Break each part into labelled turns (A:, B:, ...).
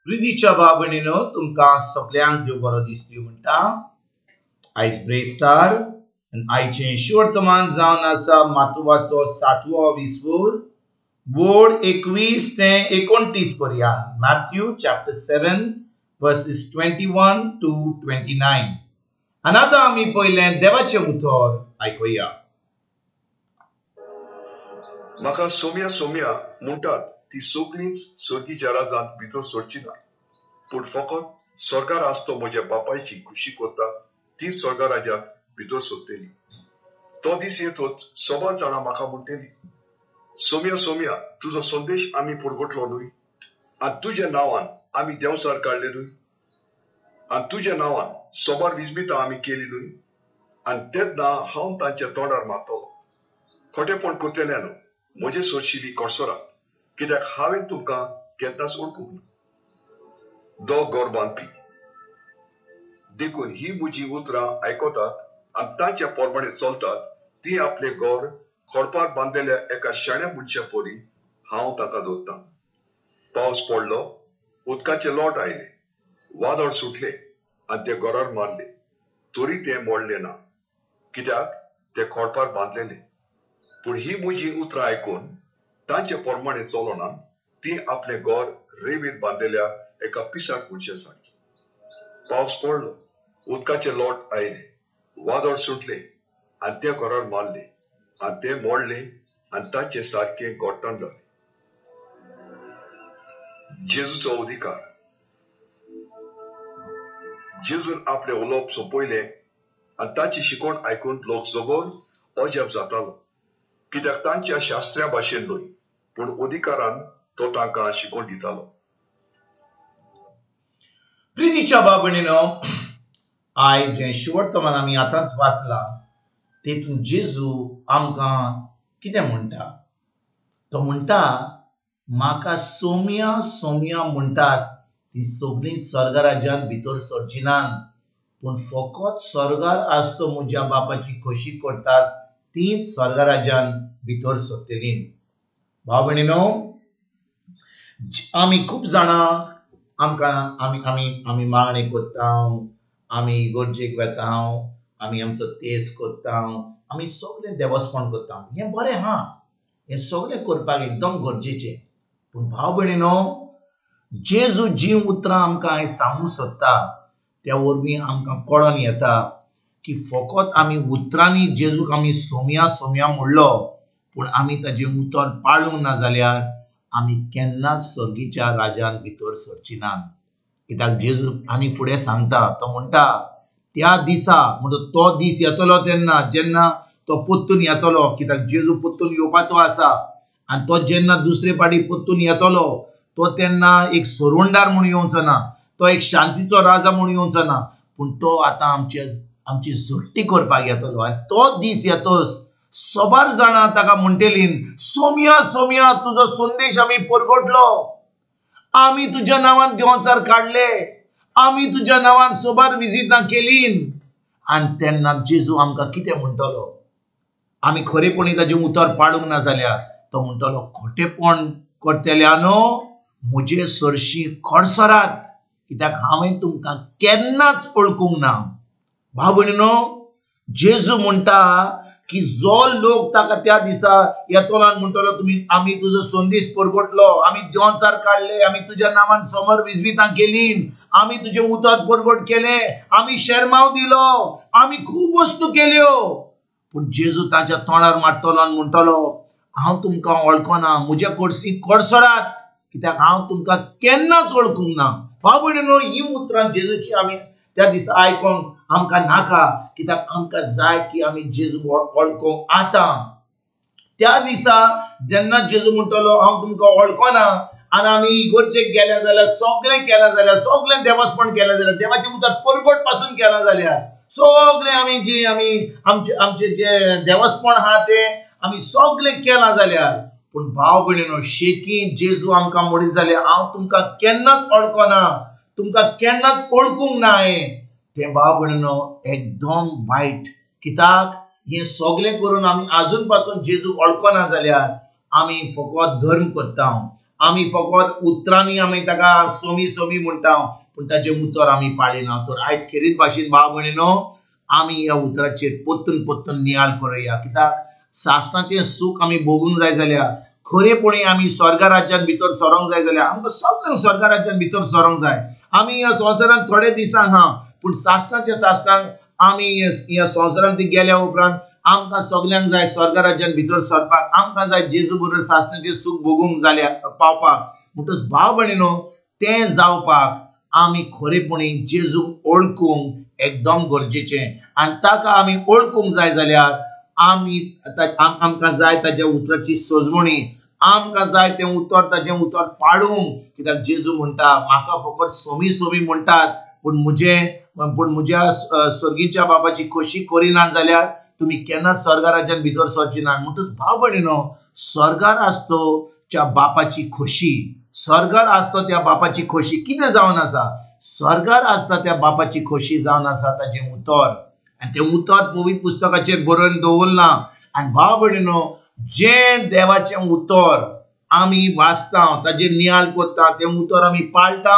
A: प्रितीच्या भाव भयणीनो, तुमकां सगल्यांक देव बरो दीस दिवं म्हणटा. आयज ब्रेस्तार आनी आयचें शिवर्तमान जावन आसा मातुवाचो सातवो विस्वूर बोर्ड 21 ते 29 पर्यंत. Matthew chapter 7 verses 21 to 29. आनी आतां आमी पयलें देवाचें उतर आयकुया.
B: म्हाका सोम्या सोम्या म्हणटात ती सगळींच सर्गीच्या राजांत भितर सरची ना, पूण फकत स्वर्गार आसतो म्हज्या बापायची खुशी करता ती स्वर्गा राज्यांत भितर सरतली. तो दीस येतच सबार जाणां म्हाका म्हणटली, सोम्या सोम्या तुजो संदेश आमी परगटलो न्हय, आनी तुज्या नांवान आमी देंवचार काडले न्हय, आनी तुज्या नांवान सोबार विजमितां आमी केली न्हय. आनी तेन्ना हांव तांच्या तोंडार मारतलो, खोटेपण करतल्यान म्हजे सरशिली कडसरात, कित्याक हांवें तुमकां केन्नाच वळखूंक ना. दोग घर बांदपी. देखून ही म्हजी उतरां आयकतात आनी तांच्या प्रमाणे चलतात ती आपलें घर खडपार बांदलेल्या एका शाण्या मनशा परी हांव ताका दवरतां. पावस पडलो, उदकाचे लोट आयले, वादळ सुटले आनी ते घरार मारले, तरी तें मोडलें ना, कित्याक ते खडपार बांदलेले. पूण ही म्हजी उतरां आयकून तांचे प्रमाणे चलना ती आपलें घर रेंवेत बांदलेल्या एका पिसाट मनशा सारकी. पावस पडलो, उदकाचे लोट आयले, वादळ सुटले आनी त्या घरार मारले आनी ते मोडले आनी ताचे सारकें गोठण जालें. जेजूचो अधिकार. जेजून आपलें उलोवप सोंपयलें आनी ताची शिकवण आयकून लोक जगोर अजाप जातालो, कित्याक तांच्या शास्त्र्या भाशेन न्हय, पूण अधिकारान तो तांकां शिकवण दितालो.
A: प्रितीच्या भाव भयणीनो, आयज जें शिवर्तमान आमी आतांच वाचलां तेतून जेजू आमकां कितें म्हणटा? तो म्हणटा, म्हाका सोम्या सोम्या म्हणटात ती सगळीं स्वर्ग राज्यांत भितर सरची नात, पूण फकत स्वर्गार आसतो म्हज्या बापाची खोशी करतात तीच स्वर्ग राज्यांत भितर सरतली. भाव भयणीनो, आमी खूब जाणां आमकां आमी आमी आमी मागणी करता, आमी इगर्जेक वेता, आमी आमचो तेस करता, आमी सगळें देवस्पण करता. हें बरें आहा, हें सगळें करपाक एकदम गरजेचें. पूण भाव भयणीनो, जेजू जीं उतरां आमकां आयज सांगूंक सोदता त्या वरवीं आमकां कळोन येता की फकत आमी उतरांनी जेजूक आमी सोम्या सोम्या म्हणलो, पूण आमी ताजें उतर पाळूंक ना जाल्यार आमी केन्नाच सर्गीच्या राज्यांत भितर सरची ना. कित्याक जेजू आनी फुडें सांगता, तो म्हणटा त्या दिसा, म्हणटा तो दीस येतलो तेन्ना जेन्ना तो परतून येतलो, कित्याक जेजू परतून येवपाचो आसा. आनी तो जेन्ना दुसरे पाटी परतून येतलो तो तेन्ना एक सरवंडार म्हूण येवचो ना, तो एक शांतीचो राजा म्हूण येवचो ना, पूण तो आतां आमची झडटी करपाक येतलो. आनी तो दीस येतोच सबार जाणां ताका म्हणटलीं, सोम्या सोम्या तुजो संदेश आमी परगटलो, आमी तुज्या नांवान देंवचार काडले, आमी तुज्या नांवान सोबार विजितां केलीं. आनी तेन्ना जेजू आमकां कितें म्हणटलो? आमी खरेपणी ताजें उतर पाडूंक ना जाल्यार तो म्हणटलो, खोटेपण करतल्यानो म्हजे सरशीं खडसरात, कित्याक हांवें तुमकां केन्नाच वळखूंक ना. भाव भयणीनो, जेजू म्हणटा की जो लोक ताका त्या दिसा येतलो आनी म्हणटलो, तुमी आमी तुजो संदेश परगटलो, आमी देंवचार काडले, आमी तुज्या नांवान समर विजवितां केलीं, आमी तुजें उतर परगट केलें, आमी शेरमांव दिलो, आमी खूब वस्तू केल्यो, पूण जेजू ताच्या तोंडार मारतलो आनी म्हणटलो, हांव तुमकां वळखना, म्हज्या कडसी कडसरात, कित्याक हांव तुमकां केन्नाच वळखूंक ना. भाव भयणीनो, ही उतरां जेजूची आमी त्या दिसा आयकोंक आमकां नाका, कित्याक आमकां जाय की आमी जेजू वळखोंक आतां. त्या दिसा जेन्ना जेजू म्हणटलो हांव तुमकां वळखना, आनी आमी इगर्जेक गेल्या जाल्यार, सगळें केलां जाल्यार, सगळें देवस्पण केलां जाल्यार, देवाचें उतर परगट पासून केलां जाल्यार, सगळें आमी जी आमी आमचे आमचें जें देवस्पण आहा तें आमी सगळें केलां जाल्यार, पूण भाव भयणीनो, शेकी जेजू आमकां म्हणीत जाल्यार हांव तुमकां केन्नाच वळखना, तुमकां केन्नाच वळखूंक ना हांवें, तें भाव भयणीनो एकदम वायट. कित्याक हें सगळें करून आमी आजून पासून जेजूक वळखना जाल्यार आमी फकत धर्म करता, आमी फकत उतरांनी आमी ताका सोमी सोमी म्हणटा, पूण ताचें उतर आमी पाळिना. तर आयज खेरीत भाशेन भाव भयणीनो आमी ह्या उतराचेर परतून परतून नियाळ करुया. कित्याक सासणाचें सूख आमी भोगूंक जाय जाल्यार, खरेपणी आमी स्वर्ग राज्यान भितर सरोंक जाय जाल्यार, आमकां सगळ्यांक स्वर्ग राज्यान भितर सरोंक जाय. आमी ह्या संवसारांत थोडे दिसांक आहा, पूण सासणाच्या सासणाक आमी ह्या संवसारांत गेल्या उपरांत आमकां सगल्यांक जाय स्वर्ग राज्यान भितर सरपाक, आमकां जाय जेजू बरोबर सासणाचें सूख भोगूंक जाल्यार पावपाक. म्हणटच भाव भयणीनो तें जावपाक आमी खरेपणी जेजूक वळखूंक एकदम गरजेचें. आनी ताका आमी वळखूंक जाय जाल्यार आमी आमकां जाय ताज्या उतराची सजमणी, आमकां जाय तें उतर ताजें उतर पाडूंक. कित्याक जेजू म्हणटा म्हाका फकत सोमी सोमी म्हणटात, पूण म्हज्या स्वर्गीच्या बापाची खोशी करिना जाल्यार तुमी केन्नाच स्वर्ग राज्यान भितर सरची ना. म्हणटच भाव भयणीनो स्वर्गार आसतो त्या बापाची खोशी, स्वर्गार आसतो त्या बापाची खोशी कितें जावन आसा? स्वर्गार आसता त्या बापाची खोशी जावन आसा ताजें उतर. आनी तें उतर पवित्र पुस्तकाचेर बरोवन दवरलां. आनी भाव भयणीनो जें देवाचें उतर आमी वाचता, ताजेर नियाळ करता, तें उतर आमी पाळटा,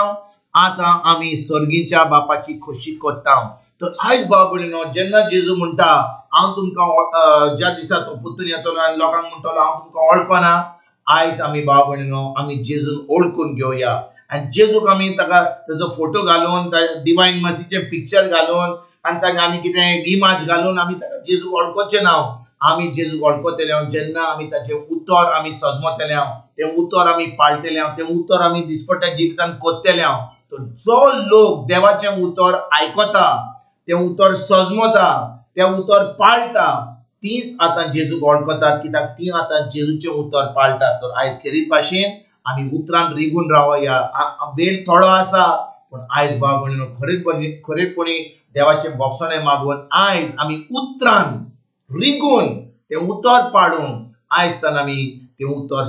A: आतां आमी स्वर्गीच्या बापाची खोशी करता. तर आयज भाव भयणीनो जेन्ना जेजू म्हणटा हांव तुमकां ज्या दिसा तो परतून येतलो आनी लोकांक म्हणटलो हांव तुमकां वळखना, आयज आमी भाव भयणीनो आमी जेजून वळखून घेवया. आनी जेजूक आमी ताका ताजो फोटो घालून, डिवायन मर्सीचें पिक्चर घालून आनी ताका आनी कितें इमाज घालून आमी ताका जेजूक वळखचें ना. आमी जेजूक वळखतले जेन्ना आमी ताचें उतर आमी सजमतले, तें उतर आमी पाळटले, तें उतर आमी दिसपट्ट्या जिवितांत करतले. तर जो लोक देवाचें उतर आयकता, तें उतर सजमता, तें उतर पाळटा, तीच आतां जेजूक वळखतात. कित्याक ती आतां जेजूचें उतर पाळटात. तर आयज खेरीत भाशेन आमी उतरान रिगून रावया. वेळ थोडो आसा, पूण आयज भाव भयणीनो खरेपणी देवाचें बोगसणें मागून आयज आमी उतरान रिगून तें उतर पाडून आयज तान आमी तें उतर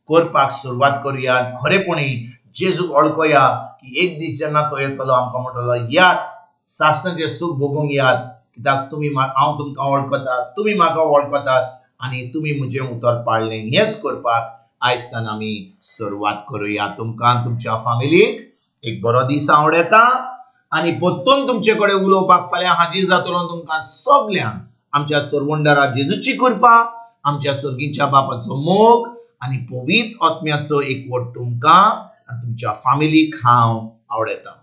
A: करपाक सुरवात करुया. खरेपणी जेजूक वळखया की एक दीस जेन्ना तो येतलो आमकां म्हणटलो यात सासणाचें सूख भोगूंक यात, कित्याक तुमी हांव तुमकां वळखता, तुमी म्हाका वळखतात आनी तुमी म्हजें उतर पाळलें. हेंच करपाक आयज तान आमी सुरवात करुया. तुमकां तुमच्या फामिलीक एक बरो दीस आवडटा आनी परतून तुमचे कडेन उलोवपाक फाल्यां हाजीर जातलो. तुमकां सगल्यांक आमच्या सरवंडारा जेजूची कृपा, आमच्या स्वर्गीच्या बापाचो मोग आनी पवित्र आत्म्याचो एकवट तुमकां आनी तुमच्या फामिलीक हांव आवडटा.